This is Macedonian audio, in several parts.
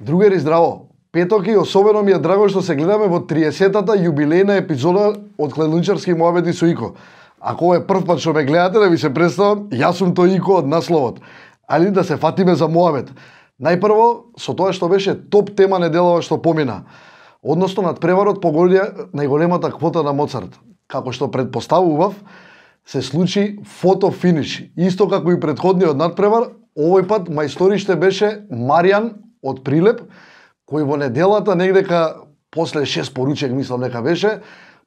Другари, здраво! Петок и особено ми е драго што се гледаме во 30-та јубилејна епизода од Кледунчарски муабети со Ико. Ако ова е прв пат што ме гледате, да ви се представам, јас сум тој Ико од насловот. Али да се фатиме за муабет. Најпрво, со тоа што беше топ тема неделава што помина. Односно, надпреварот погоди најголемата квота на Моцарт. Како што предпоставував, се случи фото финиш. Исто како и претходниот надпревар, овој пат мајсториште беше Маријан од Прилеп, кој во неделата негдека после 6 поручек, мислам дека беше,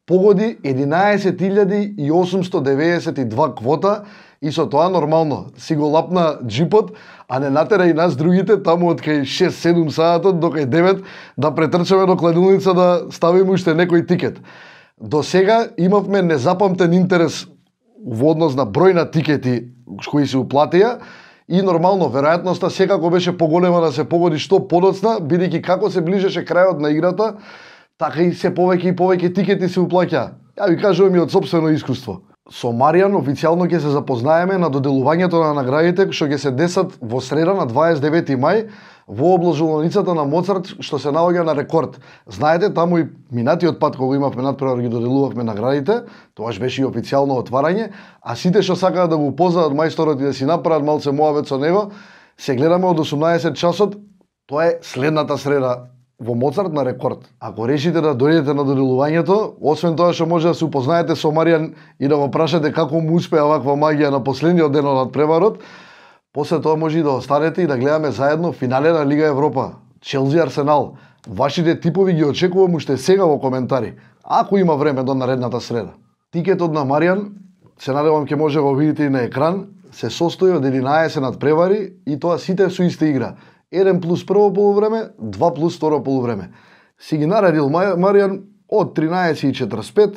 погоди 11.892 квота и со тоа нормално си го лапна джипот, а не натера и нас другите таму од кај 6-7 саатот до кај 9 да претрчаме до кладилница да ставиме уште некој тикет. До сега имавме незапамтен интерес во однос на број на тикети кои се уплатија и нормално веројатноста секако беше поголема да се погоди што подоцна, бидејќи како се ближеше крајот на играта, така и се повеќе и повеќе тикети се уплаќаа. Ја ви кажувам и од сопствено искуство. Со Маријан официјално ќе се запознаеме на доделувањето на наградите што ќе се десат во среда на 29 мај во обложуваницата на Моцарт што се наоѓа на Рекорд. Знаете, таму и минатиот пат кога имавме надпревар ги доделувавме наградите, тоаш беше и официјално отварање, а сите што сакаат да го упознаат мајсторот и да си направат малце муабет со него, се гледаме од 18 часот, тоа е следната среда во Моцарт на Рекорд. Ако решите да дојдете на доделувањето, освен тоа што може да се упознаете со Маријан и да го прашате како му успеа ваква магија на последниот ден од надпреварот, после тоа може и да останете и да гледаме заедно финале на Лига Европа, Челси Арсенал. Вашите типови ги очекувам уште сега во коментари, ако има време до наредната среда. Тикетот на Маријан, се надевам ќе може да го видите и на екран, се состои од 11 надпревари и тоа сите со иста игра. 1 плюс прво полувреме, 2 плюс второ полувреме. Си ги наредил Маријан од 13:45,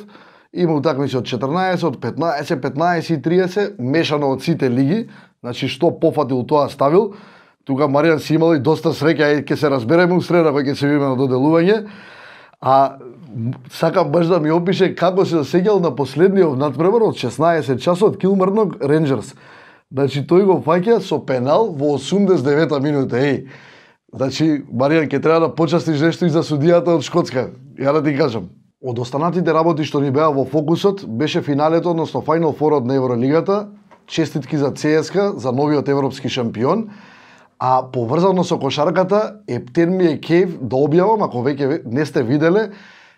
има утакмици од 14, од 15, 15:30, мешано од сите лиги, значи што пофатил тоа ставил. Тука Маријан си имал и доста среќа, ќе се разбереме у среда кога ќе се видиме на доделување. А сакам баш да ми опише како се осеќал на последниот надпревар од 16 часот Килмарнок Ренџерс. Значи тој го фаќа со пенал во 89-та минута. Значи Маријан ќе треба да почастиш нешто и за судијата од Шкотска. Ја да ти кажам. Од останатите работи што ни беа во фокусот беше финалето, односно Final Four од Евролигата. Честитки за ЦСКА, за новиот европски шампион. А поврзано со кошарката, ептен ми е кејф да објавам, ако веќе не сте виделе,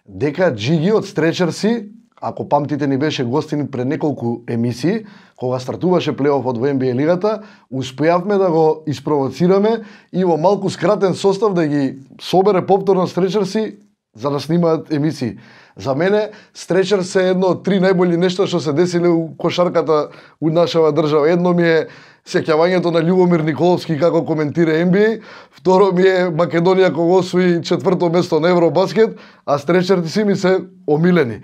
дека Джиги од Стречерси, ако памтите, ни беше гостин пред неколку емисии, кога стартуваше плейофот во NBA лигата, успеавме да го испровоцираме и во малку скратен состав да ги собере повторно Стречерси за да снимаат емисии. За мене Стречерс е едно од 3 најболи нешта што се десиле у кошарката у нашава држава. Едно ми е сеќавањето на Љубомир Николовски како коментира NBA, второ ми е Македонија кога освои 4-то место на Евробаскет, а Стречерси ми се омилени.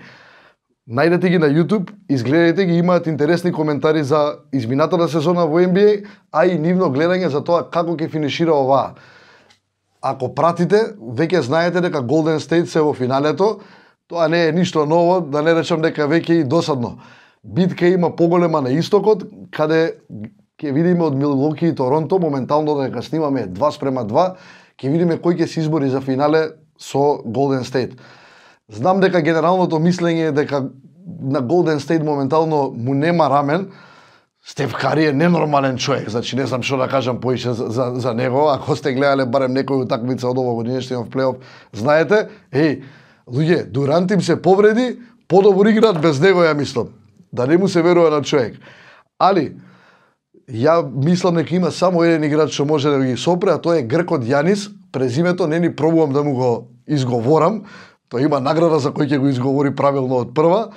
Најдете ги на YouTube, изгледајте ги, имаат интересни коментари за изминатата сезона во NBA, а и нивно гледање за тоа како ќе финишира оваа. Ако пратите, веќе знаете дека Golden State се во финалето, тоа не е ништо ново, да не речам дека веќе и досадно. Битка има поголема на истокот, каде ќе видиме од Милвоки и Торонто, моментално дека снимаме 2:2, ќе видиме кој ќе се избори за финале со Golden State. Знам дека генералното мислење е дека на Golden State моментално му нема рамен. Стеф Кари е ненормален човек, значи не знам што да кажам поише за него. Ако сте гледале барем некој утакмица од ова годинешниот в плейоф, знаете, луѓе, Дурант им се повреди, подобро играат без него, ја мислам. Да не му се верува на човек. Али, ја мислам дека има само еден играч што може да ги сопре, а тоа е гркот Јанис. Презимето не ни пробувам да му го изговорам. Тоа има награда за кој ќе го изговори правилно од прва.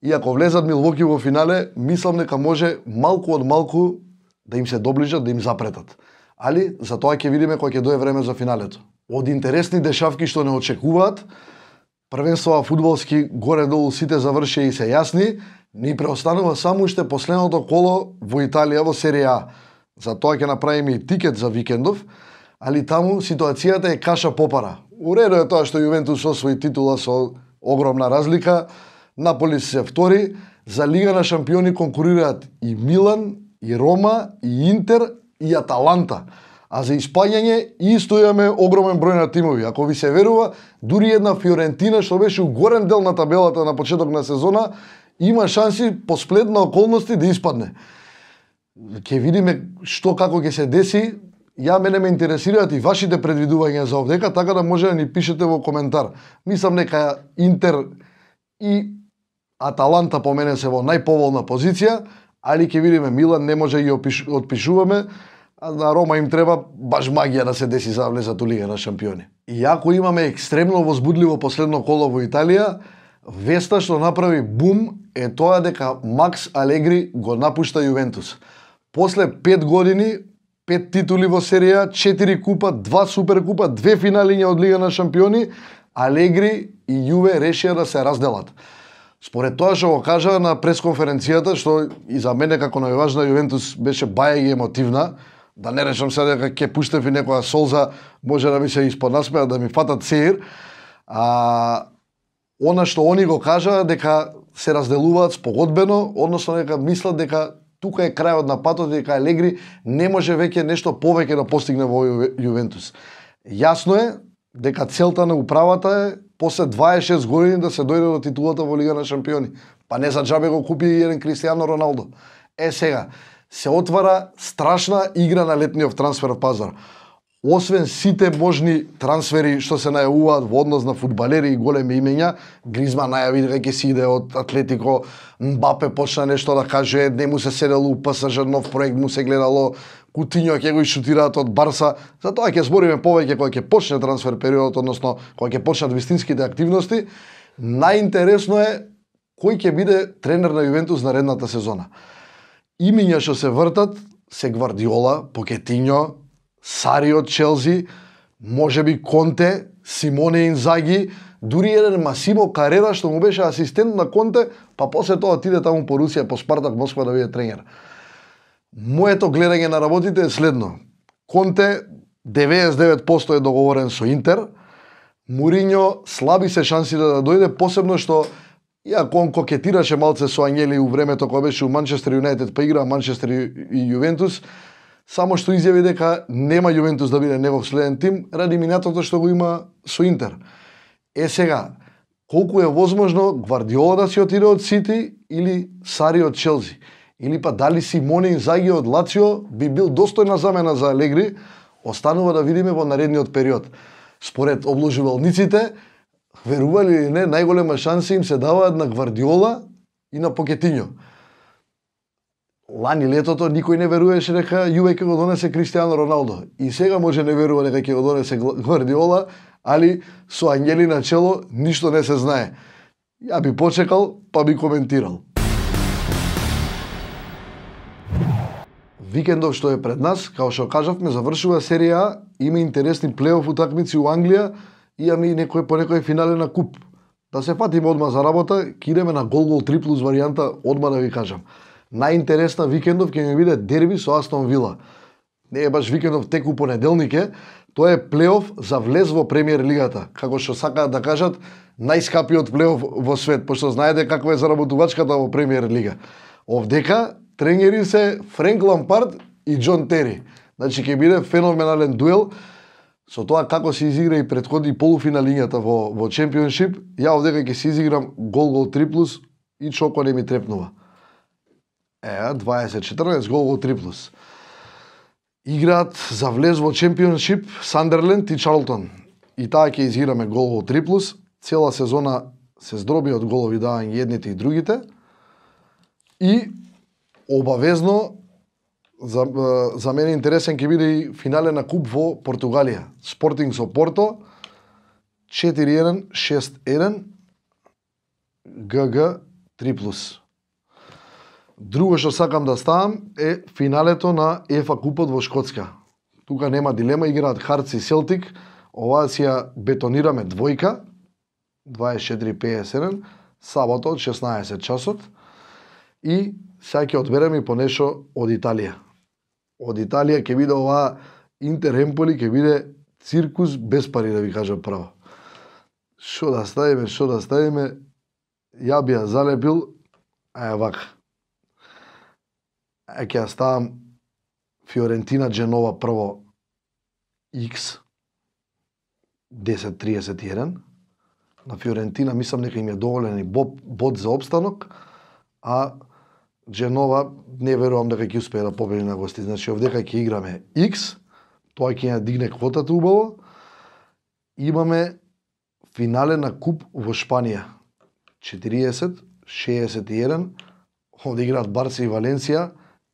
И ако влезат Милвоки во финале, мислам дека може малку од малку да им се доближат, да им запретат. Али, за тоа ќе видиме кога ќе дое време за финалето. Од интересни дешавки што не очекуваат, првенството фудбалски горе-долу сите завршија и се јасни, ни преостанува само уште последното коло во Италија во Серија А. За тоа ќе направиме и тикет за викендов, али таму ситуацијата е каша попара. Уредо е тоа што Јувентус освои титула со огромна разлика, Наполи се втори, за Лига на шампиони конкурираат и Милан, и Рома, и Интер, и Аталанта. А за испаѓање исто имаме огромен број на тимови. Ако ви се верува, дури една Фиорентина што беше у горен дел на табелата на почеток на сезона, има шанси по сплет на околности да испадне. Ќе видиме што како ќе се деси. Мене ме интересираат и вашите предвидувања за овдека, така да може да ни пишете во коментар. Мислам нека Интер и Аталанта по мене се во најповолна позиција, али ќе видиме, Милан не може да ги отпишуваме, а на Рома им треба баш магија да се деси за да влезат у Лига на шампиони. И ако имаме екстремно возбудливо последно коло во Италија, веста што направи бум е тоа дека Макс Алегри го напушта Јувентус. После 5 години, 5 титули во серија, 4 купа, 2 суперкупа, 2 финалиња од Лига на шампиони, Алегри и Јуве решија да се разделат. Според тоа што го кажа на пресконференцијата, што и за мене како најважна Јувентус беше баја емотивна, да не речам сега дека ќе пуштев и некоја солза, може да ми се исподнасмеа, да ми фатат сеир. Она што они го кажа дека се разделуваат спогодбено, односно дека мислат дека тука е крајот на патот и дека Алегри не може веќе нешто повеќе да постигне во Јувентус. Јасно е дека целта на управата е после 26 години да се дојде до титулата во Лига на шампиони. Па не за џабе го купи еден Кристијано Роналдо. Сега се отвара страшна игра на летниот трансфер пазар. Освен сите можни трансфери што се најавуваат во однос на фудбалери и големи имења, Гризман најави дека ќе си иде од Атлетико, Мбапе почна нешто да каже, не му се седело у ПСЖ, нов проект му се гледало, Кутињо ќе го ишутираат од Барса. Затоа ќе збориме повеќе кога ќе почне трансфер периодот, односно кога ќе почнат вистинските активности. Најинтересно е кој ќе биде тренер на Јувентус наредната сезона. Имиња што се вртат се Гвардиола, Покетињо, Сари од Челси, можеби Конте, Симоне Инзаги, дури еден Масимо Карера што му беше асистент на Конте, па после тоа отиде таму по Русија, по Спартак Москва да биде тренер. Моето гледање на работите е следно. Конте 99% е договорен со Интер, Мурињо слаби се шансите да дојде, посебно што иако он кокетираше малце со Ањели у времето кога беше у Манчестер Юнајтед, па игра Манчестер и Јувентус, само што изјави дека нема Јувентус да биде негов следен тим, ради минатото што го има со Интер. Сега, колку е возможно Гвардиола да си отиде од Сити или Сари од Челси? Или па дали Симоне Инзаги од Лацио би бил достојна замена за Алегри, останува да видиме во наредниот период. Според обложувалниците, верували или не, најголема шанси им се даваат на Гвардиола и на Покетињо. Лани летото никој не веруваше дека Јуве ќе го донесе Кристијано Роналдо. И сега може не верува дека ќе го донесе Гвардиола, али со Ањели на чело ништо не се знае. Ја би почекал, па би коментирал. Викендов што е пред нас, као што кажавме, завршува серија А, има интересни плейоф утакмици у Англија, имаме и по некој финале на куп. Да се фатиме одма за работа, ќе идеме на гол 3+ варијанта, одма да ви кажам. Најинтересна викендов ќе ми биде дерби со Астон Вила. Не е баш викендов, теку понеделник е, тоа е плейоф за влез во Премиер лигата, како што сакаат да кажат најскапиот плейоф во свет, пошто знаете каква е заработувачката во Премиер лига. Овдека тренери се Френк Лампард и Џон Тери. Значи ќе биде феноменален дуел. Со тоа како се изигра и претходни полуфиналињата во Чемпионшип, ја овдека ќе се изиграм гол 3+ и чоко не ми трепнува. 20-14 гол 3+. Играат за влез во Чемпионшип Сандерленд и Чарлтон. И таа ќе изиграме гол 3+. Цела сезона се здроби од голови давање едните и другите. И обавезно за мене интересен ќе биде и финале на куп во Португалија. Спортинг со Порто 4-1, 6-1, ГГ 3+. Друго што сакам да ставам е финалето на ЕФА купот во Шкотска. Тука нема дилема, играат Харц и Селтик. Оваа си ја бетонираме двојка 24-57, сабота од 16 часот. И сега ќе одберем и по нешто од Италија. Од Италија ќе биде оваа Интер Емполи, ќе биде циркус без пари, да ви кажам право. Шо да ставиме, ја би ја залепил, вака. Ќе ја ставам Фиорентина Дженова прво X 10-31. На Фиорентина мислам дека им е доволен и бод за обстанок, а Дженова не верувам дека ќе успее да победи на гости. Значи овдека ќе играме X, тоа ќе ја дигне квотата убаво. Имаме финале на куп во Шпанија. 40-61. Овде играат Барса и Валенсија.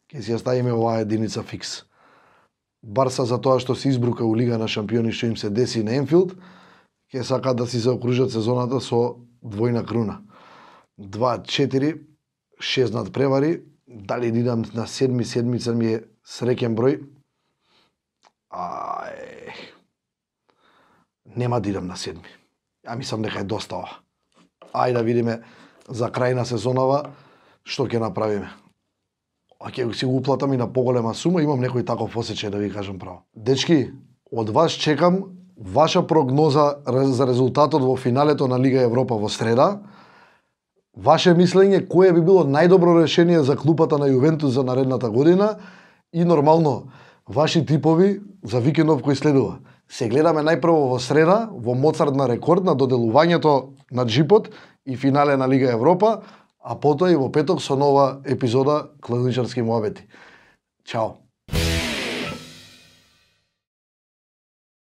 Ќе си ја ставиме оваа единица фикс. Барса за тоа што се избрука у Лига на шампиони што им се деси на Енфилд, ќе сакаат да си заокружат сезоната со двојна круна. 2-4, 6 надпревари, дали да идам на 7, седмица ми е среќен број. Нема да идам на 7. Ја мислам дека е доста ова. Ајде да видиме за крај на сезонава што ќе направиме. А ќе си го уплатам и на поголема сума, имам некој таков осеќај да ви кажам право. Дечки, од вас чекам ваша прогноза за резултатот во финалето на Лига Европа во среда. Ваше мислење кое би било најдобро решение за клупата на Јувентус за наредната година и нормално ваши типови за викендов кој следува. Се гледаме најпрво во среда во Моцарт на рекорд на доделувањето на джипот и финале на Лига Европа, а потоа и во петок со нова епизода Кладуничарски муабети. Чао!